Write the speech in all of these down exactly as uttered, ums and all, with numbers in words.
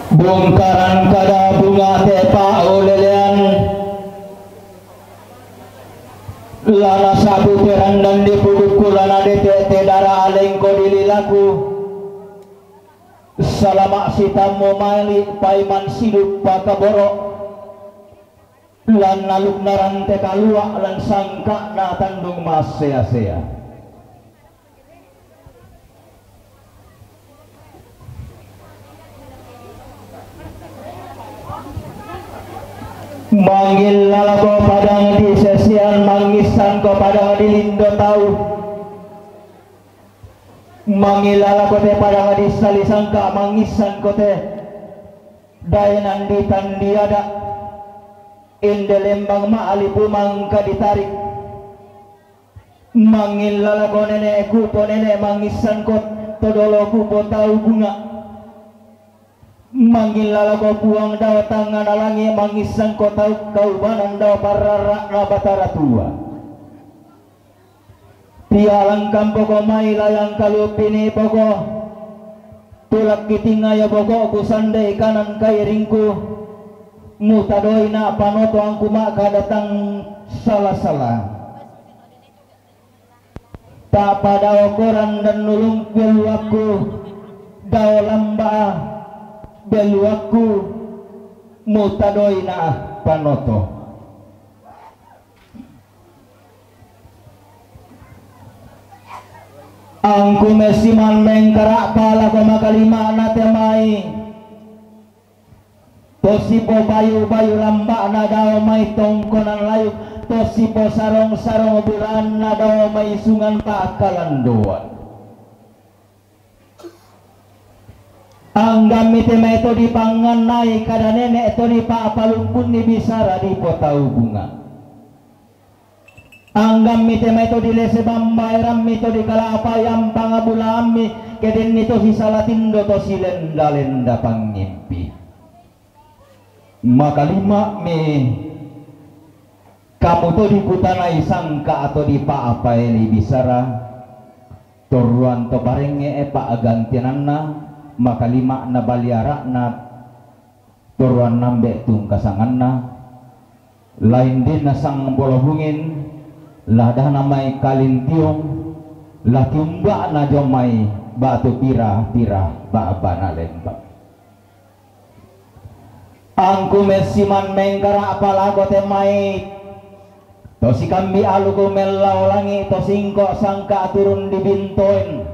Bungkaran kada bunga te paulelean. Lana sabu te randan di pudukku, lana dete te dara alengko di lilaku. Salama sitamu mali paiman sidup pakaboro. Lan nalukna rante kalua lan sangka'na tandung massea-sea. Mangillalako padang di sesean, mangissanko padang di lindo tau. Mangillalako te padang di sali sangka, mangissanko te daenan di tandiada. Inde lembang ma'alipu mangka ditarik. Mangillalako nene' kupo nene', mangissanko to dolo kupo tau bunga. Mangillalako Puang dao tangngana langi', mangissanko tau kaubanan dao parrara'na Batara Tua. Tialangkampoko mai layang kaluppini poko, tulakki tingayo poko kusandai kanan kairingku, mutadoina panotoangku maka datang sala-sala. Tapadao koran dan nulung beluakku, dao lamba beluakku, mutadoina panoto. Angku messiman mengkara'pa lako makalima'na te mai. To sipobayu-bayu lamba'na dao mai tongkonan layuk, to siposarong-sarong buranna dao mai sungan pa'kalandoan. Anggammi te mai to dipangngannai kada nene', to dipa'palumbunni bisara dipotau bunga. Anggammi te mai to dilese bambaerammi, to dikalapai ampanga bulaammi, ke denni to sisala tindo, to silenda-lenda pangngimpi. Makalima'mi kamu to dikutanai sangka atau dipa'apaeli bisara, torruan to parengnge'e pa'gantiananna, makalima'na bali ara'na, torruan nambe tungka sanganna, lain dinna sang bolobungin, ladahna mai kalintiung, la tiumba'na jo mai batu pira-pira ba'bana lembang. Angku messiman mengkara'pa lako te mai, to sikambi aluku mellao langi', to singko sangka turun di bintoen.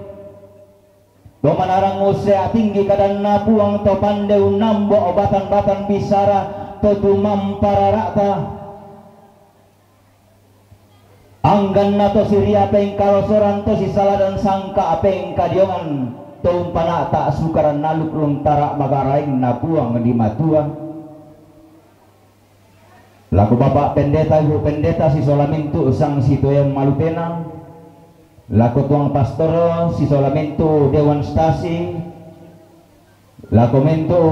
To manarang ussea tinggi kadanna Puang, to pande unnambo batan-batan bisara, to tumampa rara'ta. Angganna to siria pengkalosoran, to sisaladan sangka pengkadiongan, to umpana'ta sukaran aluk luntara magaraengna Puang di Matua. Lako Bapak Pendeta, Ibu Pendeta, sisola mintu sang sitoeng malupena. Lako Tuang Pastor, sisola mintu Dewan Stasi. Lako mintu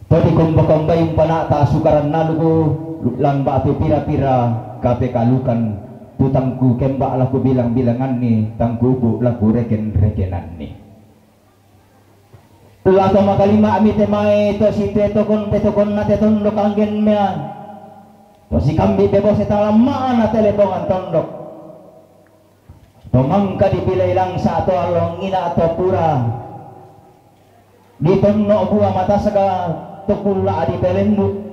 to dikomba-kombai umpana'ta sukaran aluku, lan ba'tu pira-pira kapekalukan, tu tangku kemba lako bilang-bilanganni, tangku ubu lako reken-rekenanni. Lako makalima'mi te mai to sipetokon-petokonna te tondok anggenmea. To sikambi bebose talamma'na te lepongan tondok. To mangka dipilei langsa to allongina to pura. Ditonno bua matasaga to kulla dipelendu.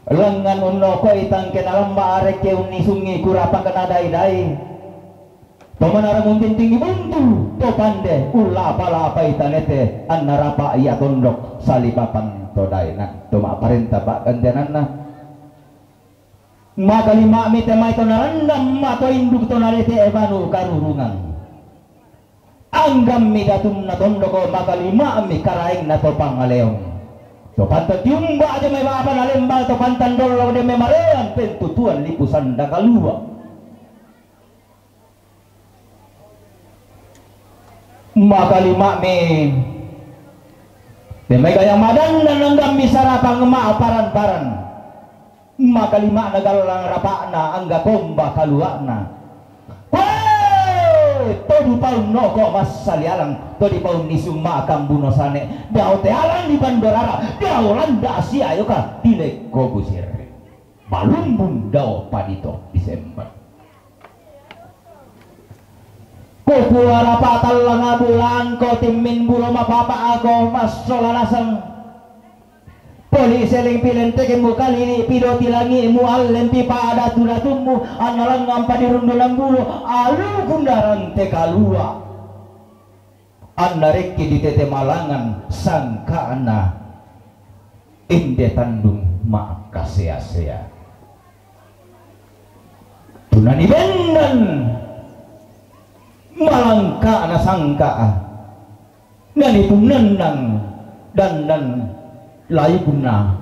Lengngan unnokoi tangke nalamba arekke unnisungi kurapakna dai-dai. To manarang untintingi buntu, to pande ullapa-lapai tanete, annarapa ia tondok salipapan to daenan, to ma'parenta pa'gantiananna. Makalima'mi te mai to narandam ma to induk to nadete banu karurungan. Anggammi datunna tondoko, makalima'mi karaengna to pangaleon. To pantan tiumba aja mai bapa nalembang, to pantan dollo de mai marean pentutuan lipu sanda kalua. Makalima'mi te mai gaya madandan anggammi sarapang ma paran-paran. Makalima'na gallang rapa'na angga komba kalua'na. Koe To dipaunno ko massalialang, to dipaunni summa kambuno sane, dao tealang di bandorara, dao landa siayoka di lekko busir. Malumbung dao padito Desember. Kukuara patallang bulan ko timmin bulo mapapa ako massola naseng. Poli seling pilentekemmu kalili pidoti langi'mu allempi pada tudatummu annalangngang padirundunan bulo alukunna rante kalua. Annarekki ditete malangan sangka'na inde tandung makkasea-sea. Tunani bendan malangka'na sangka'a. Nani punnannang dandan layukna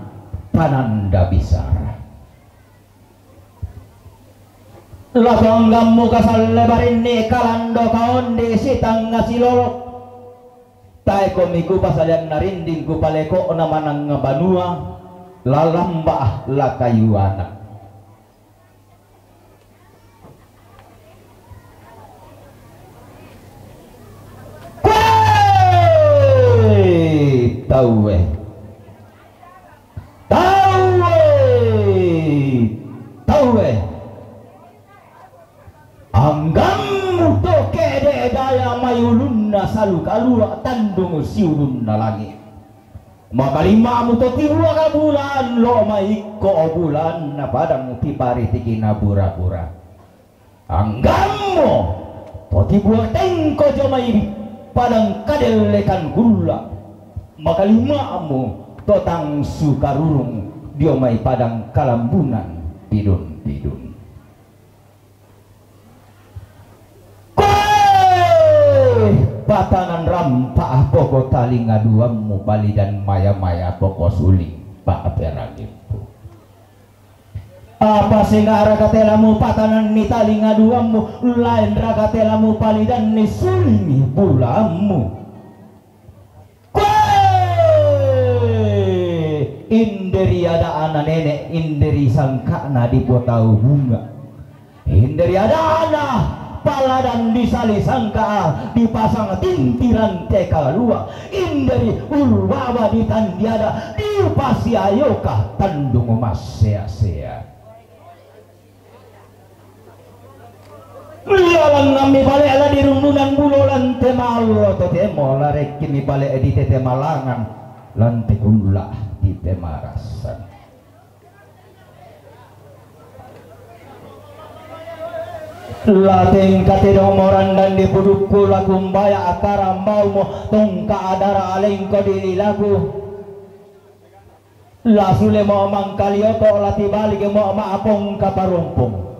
pananda bisara. Lako anggammu kasalle barinni kalando kaondi sitangnga silolo. Taekomi kupasalianna rinding kupaleko'na manang banua lalamba lakayuana. Kue tauwe, tauwe, tauwe. Anggammu to ke'de' daya mai ulunna salu kalua tandung siulunna langi'. Makalima'mu to tibuaka bulan lo' maikko bulanna padang piparitikina bura-bura. Anggammu to tibuak tengko jo mai padang kadellekan gulla. Makalima'mu to tang sukarurung dio mai padang kalambunan pidun-pidun. Koe patanan rampa poko talinga duammu palidan maya-maya poko suling pa'perangimpu. Apa senga' raka telamu patananni talinga duammu, lain raka telamu palidanni suling bulammu. Koe! Inde ri ada'na nene', inde ri sangka'na dipotau bunga'. Inde ri ada'na paladan disali sangka'a dipasang tintiran te kalua'. Inde ri ulu baba ditandiada dipasiayoka tandung massea-sea. Lalangngammi pale' la dirundunan bulo lan te maallo totemo, larekkimi pale' ditete malangan lan te kulla' ditete marassan. La tengka tedong morandan di pudukku la kumbaya' akkarambaumo tongka' adara alengko di lilaku. La sulemo mangkalioto' la tibalikemo ma'apong kaparompong.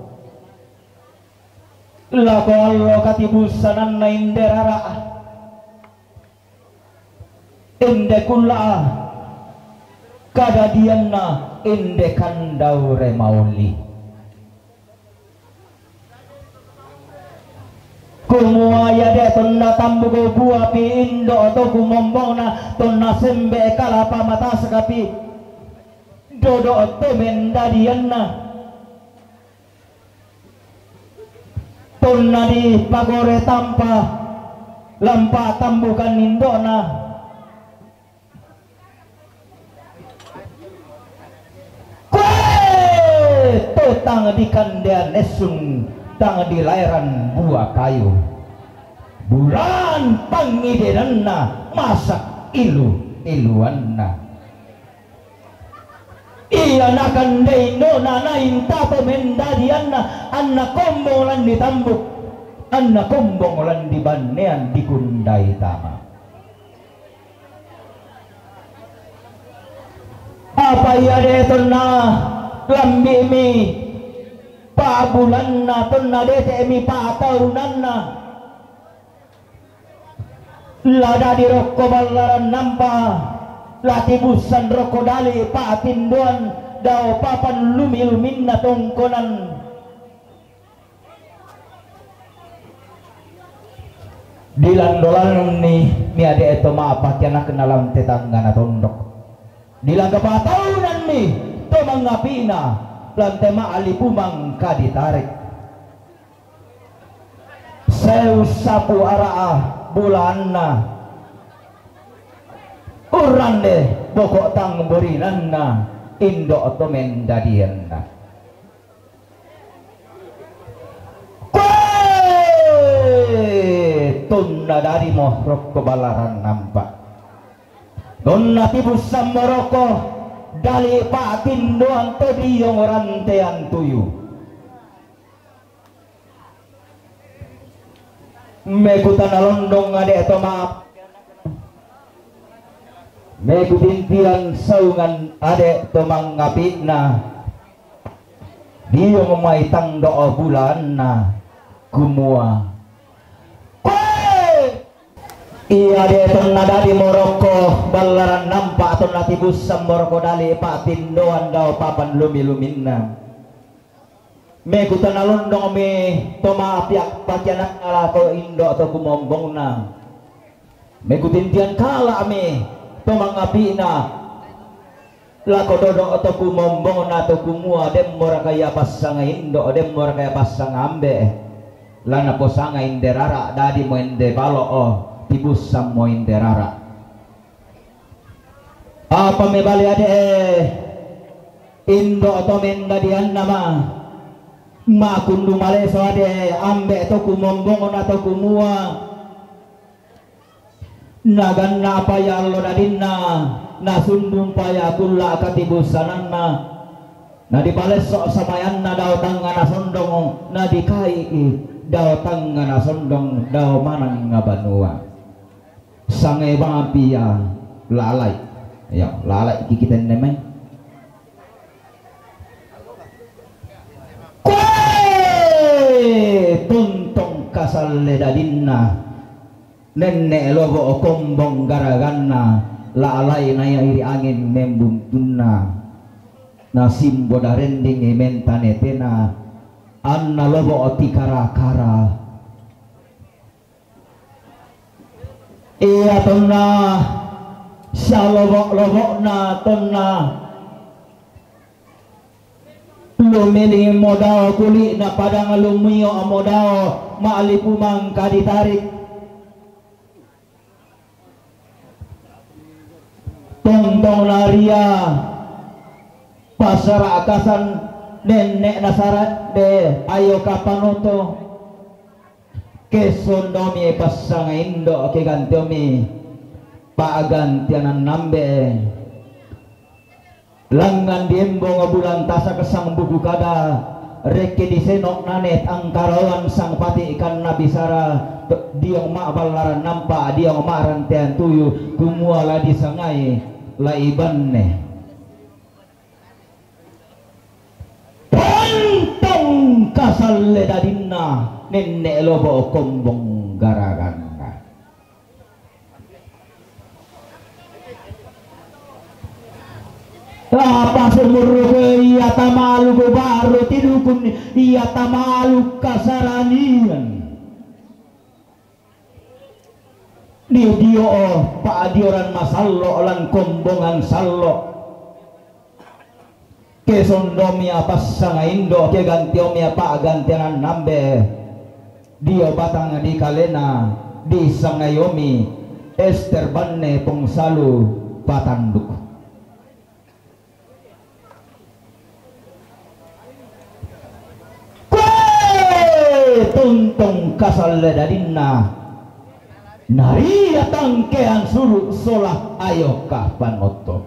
Lako allo katibussananna inde rara', inde kulla'a, kadadianna inde kandaure maoli. Kumua iade' tonna tambuko buapi indo' to kumombongna, tonna sembe' kalapa matasakapi dodo' to mendadianna. Tonna dipagore tampa lampa tambukan indo'na. Koe to tang dikandean essung, tang dilaeran bua kayu. Bulan pangidenanna masak ilu-iluanna. Iya nakandei indo'na nainta to mendadianna, anna kombong lan ditambuk, anna kombong lan dibannean dikundai tama. Apa iade' tonna lambi'mi pa'bulanna, tonna dete'mi pa'taunanna, la dadi rokko ballaran nampa, la tibussan rokko dali' pa'tindoan dao papan lumi-luminna tongkonan. Dilando-landonni miade' to ma'pakianakna lan tetanggana tondok. Dilanga pa'taunanni to mangapi'na lan te ma'lipu mangka ditarek. Ussapu ara'a bulaanna, urrande boko' tang borinanna, indo' to mendadianna. Koe tonna dadimo rokko ballaran nampa'. Tonna tibussammo rokko dali' pa'tindoan to diong rantean tuyu. Mekutana londong ade' to maaf. Mekutintian saungan ade' to mangapi'na. Diong mai tando' bulaanna kumua, koe! Iya de' tonna dadimo rokko ballaran nampa' tonna tibussammo rokko dali' pa'tindoan dao papan lumi-luminna. Mekutana londongmi to ma'apia' pakianakna lako indo' to kumombongna. Mekutintian kala'mi to mangapi'na lako dodo' to kumombongna to kumua, demmoraka ia passanga indo', demmoraka ia passanga ambe'. La naposanga inde rara', dadimo inde balo'o, tibussammo inde rara'. Apa mebali ade' indo' to mendadianna ma, makundu maleso ade' ambe' to kumombongna to kumua. Naganna pa ia allo dadinna, nasundung pa ia kulla' katibussananna, nadipalesso' samayanna dao tangnga nasondong, nadikai'i dao tangnga nasondong dao manang banua. Sangai bampi ia lalai. Iyo, lalai kikitenne mai. Koe tontong kasalle dadinna, nenne' lobo' kombong garaganna, lalai na ia iri angin membuntunna, nasimbo darending mentane tena, anna lobo' tikara-kara. Iya tonna sialobo'-lobo'na tonna lumiling modao kuli'na padang lumio modao ma'lipu mangka ditarik. Tontong naria pasara'kasan nenne' nasara de ayo kapanoto. Kesondomi passanga indo' kegantiomi pa'gantianan ambe'. Langngan diembong bulan tasak sang buku kada, rekke diseno' nane angkarawan sang pati kanna bisara diong ma'ballaran nampa' diong ma'rantean tuyu kumua la disangai la ibanne. Pontong kasalle dadinna nenne' lobo' kombong garaganna. Apa sumurru iya tamalu baro tidukun iya tamalu kasaranian. Dio-dio pa'dioran masallo' lan kombongan sallo'. Kesondomi passanga indo' kegantiomi pa'gantianan ambe'. Dio batang dikalena disangaiomi Ester banne pongsalu patanduk. Koe tontong kasalle dadinna naria tangkean sulu' sola ayo kapanotto.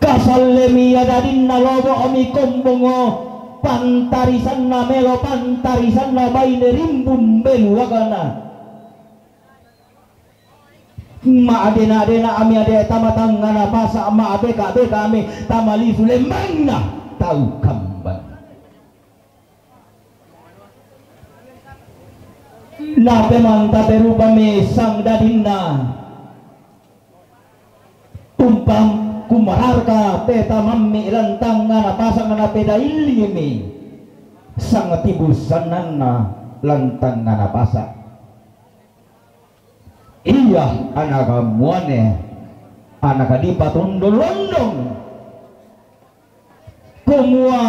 Kasallemi ia dadinna lobo'mi kombongo pantarisanna melo pantarisanna baine rimbung beluagana. Ma'dena-dena'mi ade' tama tangngana pasa', ma'beka-bekami tama lisu lembanna tau kambang. Napemanta perupami sang dadinna. Umpam kumararka petamammi lan tangngana pasa' napedaillingmi sang tibussannanna lan tangngana pasa'. Iya anaka muane, anaka dipatondong-londong. Kumua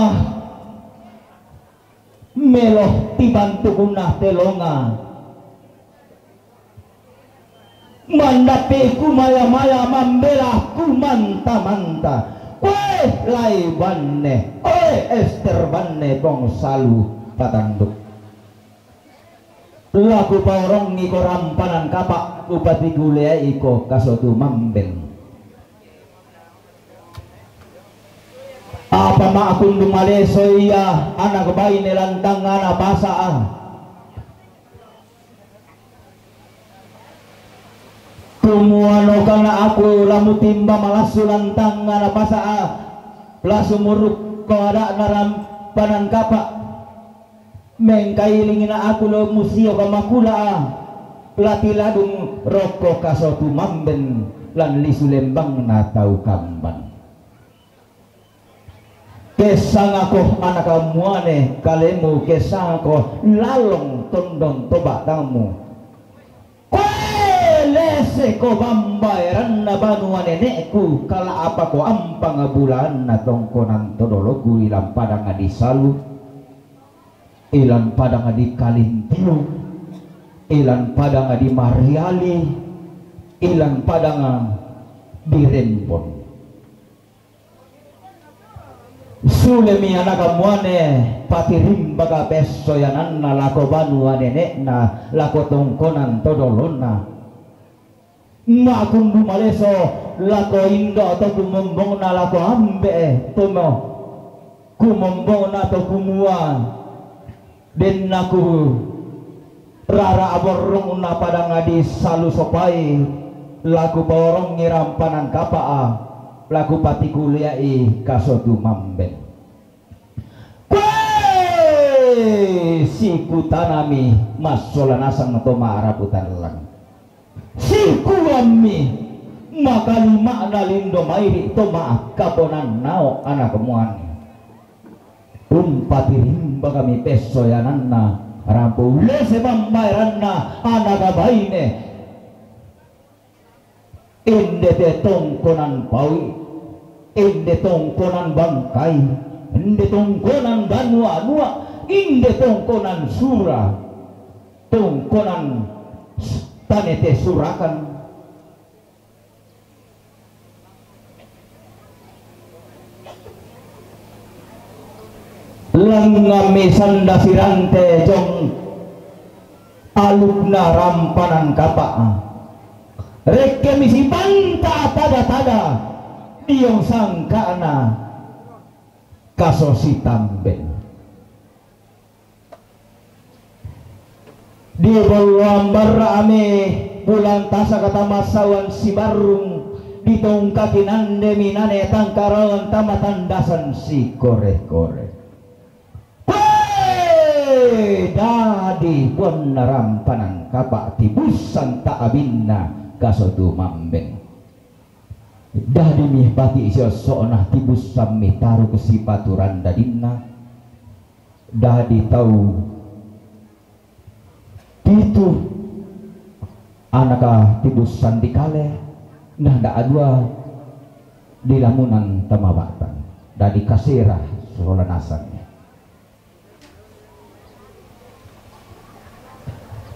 Melo tibantukunna te longa. Mandappe ku maya-maya, mambela ku manta-manta. Koe lae banne, oe Ester banne, Pong Salu Patanduk. La kupaorongi ko rampanan kapa', kupatikuleai ko kasotu mamben. Apa ma'kundung maleso ia ana' baine lantangana pasa'a. Kumua nokana aku la mutimba malassu lantangana pasa'a, la sumurukko ada'na rampanan kapa'. Mengkailingina aku lo musio kamakula'a, la tiladung rokko kasotu mamben lan lisu lembangna tau kamban. Kessangako anaka muane kalemu, kessangako lalong tondon to batangmu. Koe leseko bambaeranna banua nene'ku, kala apako ampang bulanna tongkonan todoloku ilang padang disalu, ilang padang di Kalintiu, ilang padang di Mariali, ilang padang di Rembon. Sulemi anaka muane patirimbaka pessoyananna lako banua nene'na, lako tongkonan todolona. Makundu maleso lako indo' to kumombongna, lako ambe'e to mo kumombongna to kumua, dennaku rara aborrungna padang disalu sopai, la kupaorongi rampanan kapa'a, la kupatikuleai kasotu mamben. Koe sikutanami massola nasang to ma'rapu tallang. Sikuammi makalima'na lindo mairi' to ma'akkaponannao anaka muane. Umpatirimbakami pessoyananna rampo, ulese bambaeranna anaka baine. Inde te tongkonan paui, inde tongkonan bangkai, inde tongkonan banua-nua, inde tongkonan sura, tongkonan s-, tane te surakan. Langngammi sanda sirante jong alukna rampanan kapa'a. Rekkemi sipanta tada-tada dio sangka'na kaso sitamben. Di bolloan barra'mi bulan tasaka tamassawan sibarrung, ditongkaki nandemi nane tangkarawan tama tandasan sikore-kore. Hei, dadi buanna rampanan kapa' tibussang ta'abinna kaso tumambeng. Dadimi bati' siosso'na, tibussammi taruk sipatu randadinna. Dadi tau pitu anaka tibussang dikale, na da'dua dilamunan tama ba'tang. Dadi kasera sola nasangnge.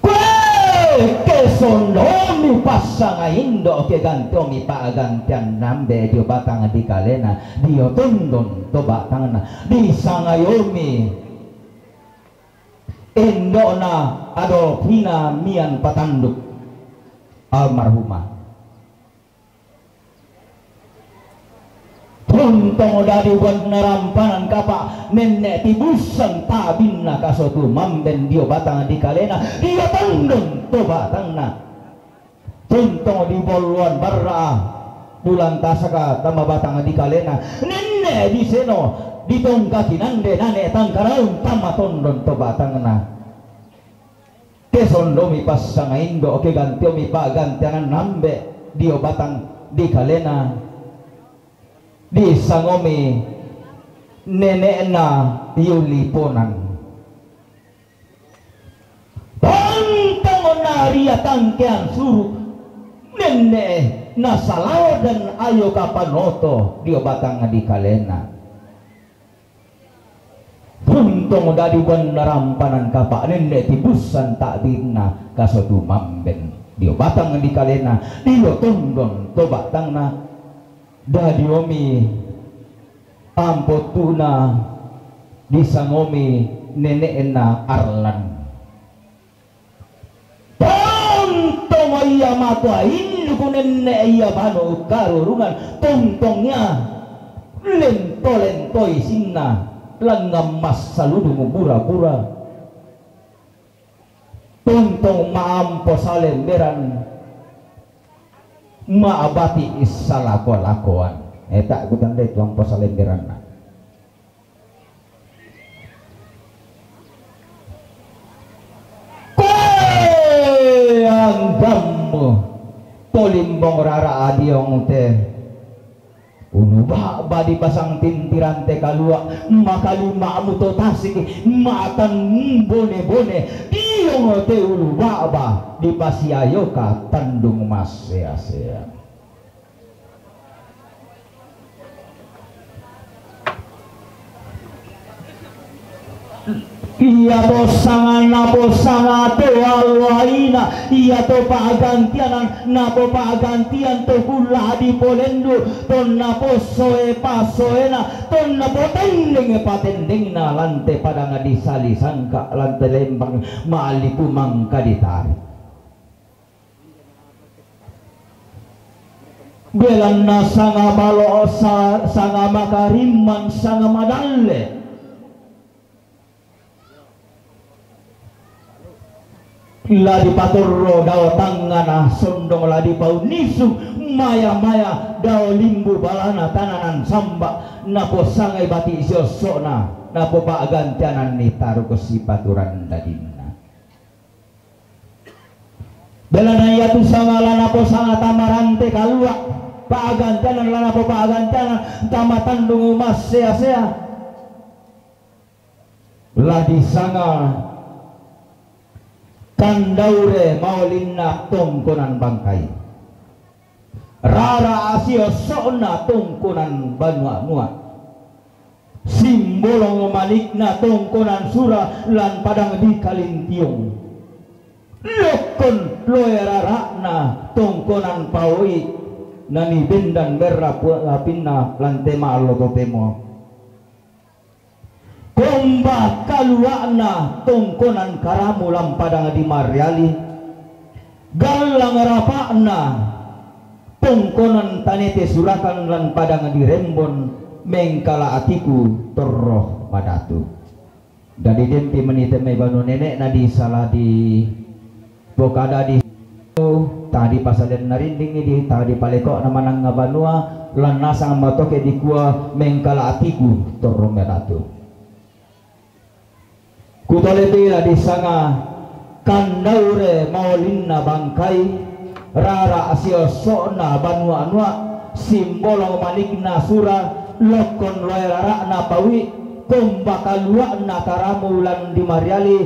Koe ke sondomi passangai indo', ke gantiomi pa'gantian nambe dio batang dikalena, dio tondon to batangna, disangayomi indo'na Adolfina Mian Patanduk, almarhumah. Tontong dadi buanna rampanan kapa' nenne' tibussang ta'abinna kaso tumambeng dio batang dikalena, dio tondon to batangna. Tontong di bolloan barra'a bulan tasaka tama batang dikalena, nenne' diseno ditongkaki nande nane tangkaraung tama tondon to batangna. Ke sondomi passangai indo', ke gantiomi pa'gantian nambe dio batang dikalena, disangomi nene'na Yuli Ponang. Tontong na ria tangkean suru' nenne' na salao dan ayo kapanoto dio batang dikalena. Pun Tong dadi buanna rampanan kapa' nenne' tibusan ta'birna kaso tumamben dio batang dikalena, dio tondon to batangna, dadi omi ampottuna disangomi nene'na Arlan. Tontong ia matoa induk nenne' ia bano karurungan, tontong ia lento-lentoi sinna langngan massaludung bura-bura. Tontong ma'ampo salemberan, ma'bati' salako-lakoan. Eta' kutandai tu ampo salemberanna. Koe anggammu, to limbong rara' adiong te ulu ba'ba dipasang tintiran te kalua', makalima'mu to tasik, ma'tan bone-bone, diong te ulu ba'ba dipasiayoka tandung massea-sea. Iato sanga naposanga to alloaina, iato pa'gantianan napopa'gantian to kulla' dipolendu, tonna possoe passoena, tonna potendeng patendengna lan te padang disalisangka, lan te lembang ma'allipu mangka ditari. Belanna sanga balo', sa-, sanga makarimman, sanga madalle. La dipatorro dao tangngana sondong, la dipaunnisung maya-maya dao limbu balana tananan samba, naposangai bati' siosso'na, napopa'gantiananni taruk sipaturan dadinna. Belanna iatu sanga la naposanga tama rante kalua', pa'gantianan la napopa'gantianan tama tandung massea-sea. La disanga kandaure maolinna tongkonan bangkai. Rara' siosso'na tongkonan banua-nua. Simbolong manikna tongkonan sura lan padang di Kalintiong. Lokkon loe rara'na tongkonan paoi, nanibendan merra pu-, apinna lan te ma'allo totemo. Komba kalua'na tongkonan karamu lan padang di Mariali, gallang rapa'na tongkonan tanete surakan lan padang di Rembon, mengkala atiku torro madatu. Dadi denpi manite mai banua nene'na di sala di pokada di taha dipasalian narindingi, di taha dipaleko'na manangnga banua, lan nasang matoke dikua mengkala atiku torro madatu. Kutole pila disanga kandaure maolinna bangkai, rara' siosso'na banua-nua, simbolong manikna sura, lokkon loe rara'na paui, komba kalua'na karamu lan di Mariali,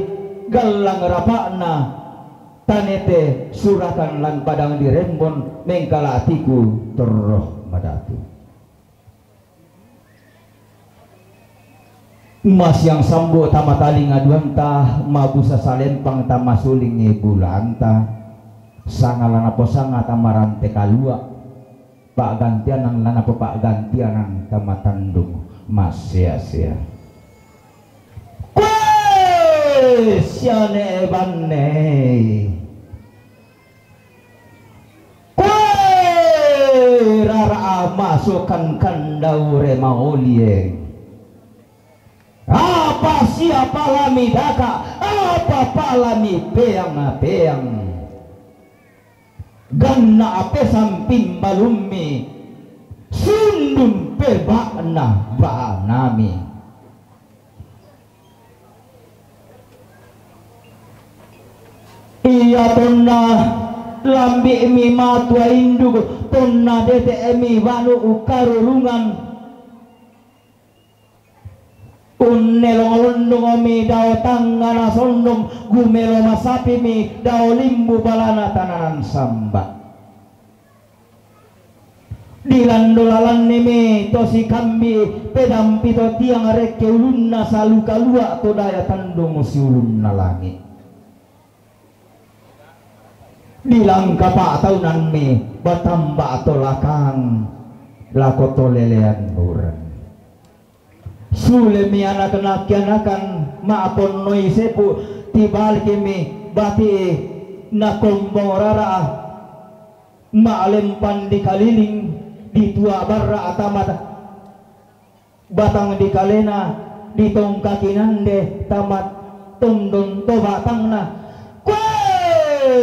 gallang rapa'na tanete surakan lan padang di Rembon, mengkala atiku torro madatu. Masiang sambu tama talinga duanta, mabusa salempang tama suling bulanta, sanga la naposanga tama rante kalua', pa'gantianan la napopa'gantianan tama tandung massea-sea. Koe siane'e banne, koe rara'a masokan kandaure maolie, apa sia pala midaka, apa pala mipeang-peang, ganna' pesamping balummi, sundun pe ba'na ba'nami. Ia tonna lambi'mi matua induk, tonna dete'mi banu karurungan, unnelong-londongmi dao tangngana sondong, gumelo masapimi dao limbu balana tananan samba. Dilando lalanne me to sikambi, pedampi to tiang rekke ulunna salu kalua to daya tandung siulunna langi. Dilangka pa'taunanmi batamba to lakang lako to lelean uran. Sulemi anak-anak kianakan ma'ponnoi sepu, tibalikimi bati nakombong rara ma'lempang dikaliling ditua barra tamat batang dikalena ditongkaki nande tamat tondon to batangna. Kue!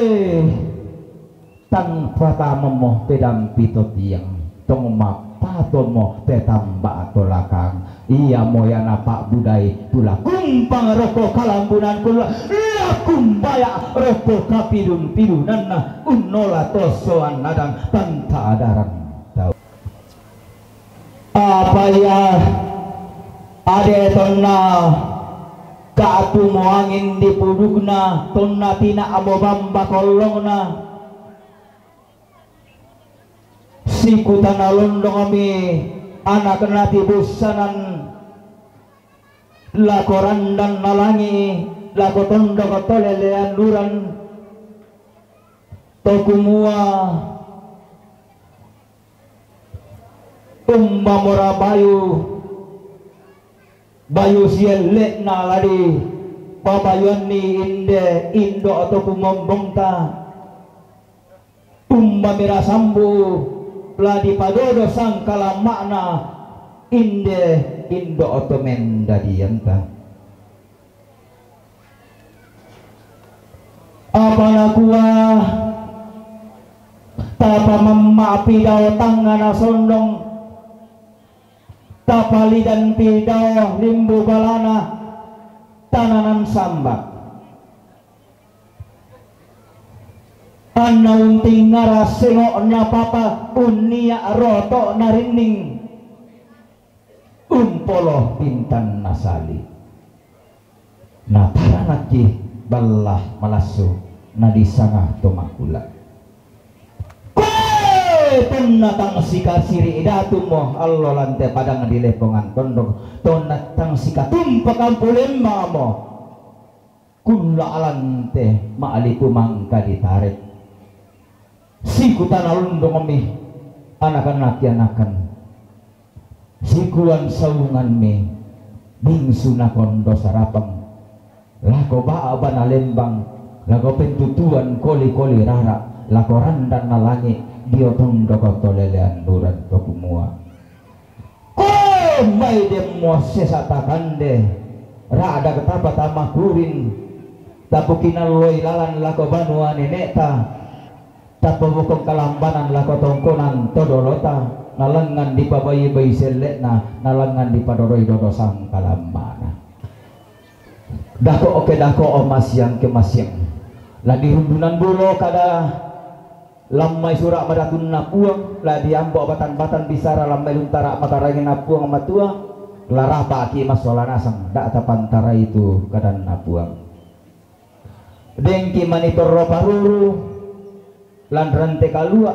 Tang patamamo pedampi to tiang, tong mappatomo petamba to lakang. Iamo yana pa'budai tu lakumpang rokko kalambunan kulla, lakumbaya rokko kapidun-pidunanna unnola to soan nadang panta adaran tau. Apa iya ade tonna ka'tumo angin dipudukna, tonna tina'mo bamba kollongna, sikutana londongmi anakna tibussanan lako randan nalangi, lako tondok to lelean uran, to kumua Umba mora bayu, bayu sielle'na ladi pabayuanni inde indo' to kumombongta. Umba mira sambu ladi padodo sangkalamma'na inde indo' to mendadianta. Apa nakua, tapamamma pidao tangngana sondong, tapalidan pidao limbu balana tananan samba. Anna unting ngara sengo'na papa unnia roto'na rinning. Umpolo pintanna sali. Nataranakki balla malassu nadisanga to makula. Koe tonna tang sikasiri datummo allo lante padang di lepongan tondok, tonna tang sikatumpakan pulemmamo. Kulla alante ma'lipu mangka ditarek. Sikutana lundongmi anak-anak kianakan. Sikuan saunganmi bingsu nakondo sarapang. Lako ba'bana lembang, lako pentutuan koli-koli rara, lako randanna langi dio tondoko to lelean uran to kumua. Ko mai demmo sesa takande, ra'da tapa tama kurin, tapukinalloi lalan lako banua nene'ta, tapabokong kalambanan lako tongkonan to dolota, nalangngan dipabai-bai selle'na, nalangngan dipadoroi dodo sangkalammana. Dako oke dako o masiang ke masiang. La dirundunan bulo kada lammai sura' madatunna Puang, la diambo batan-batan bisara lammai luntara matarangina Puang Matua, la rapa'ki massola nasang, da' tapantarai tu kadanna Puang. Dengki mani torro paruru, lanrante kalua,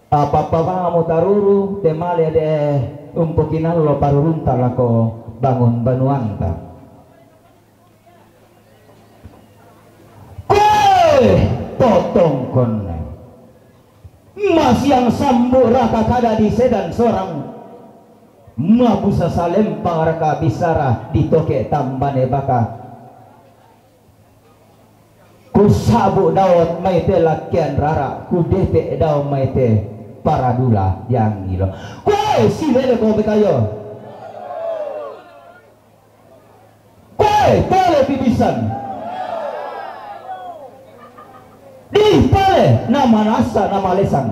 apa-apa bangamo taruru, te male de' umpokinallo parurunta lako bangun banuanta. Koe totongkon masiang sambu raka kada di sedan sorang, mabusa salempang raka bisara di toke tambane baka. Kusabu dao mai te lakkean rara, kudepe dao mai te paradula diangilo. Koe silele ko bekayo. Koe pale pibisan. Di pale namanasa namalesan.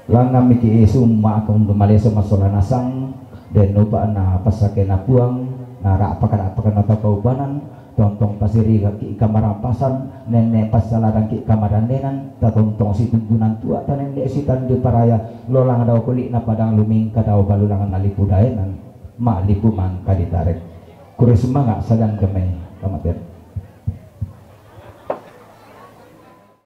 Langngammiki summa akong maleso massola nasang, den upa na passakena Puang, na ra'paka-ra'paka na pakaubanan, tontong pasirigaki kamarampasan, nenne' passaladangki kamadannenan, tatontong situntunan tua, tanenne' sitandi paraya, lolang dao kuli'na padang lumingka dao balulang nalipu daenan, ma'lipu mangka ditarek. Kure sumanga' sagan kemai kamaten.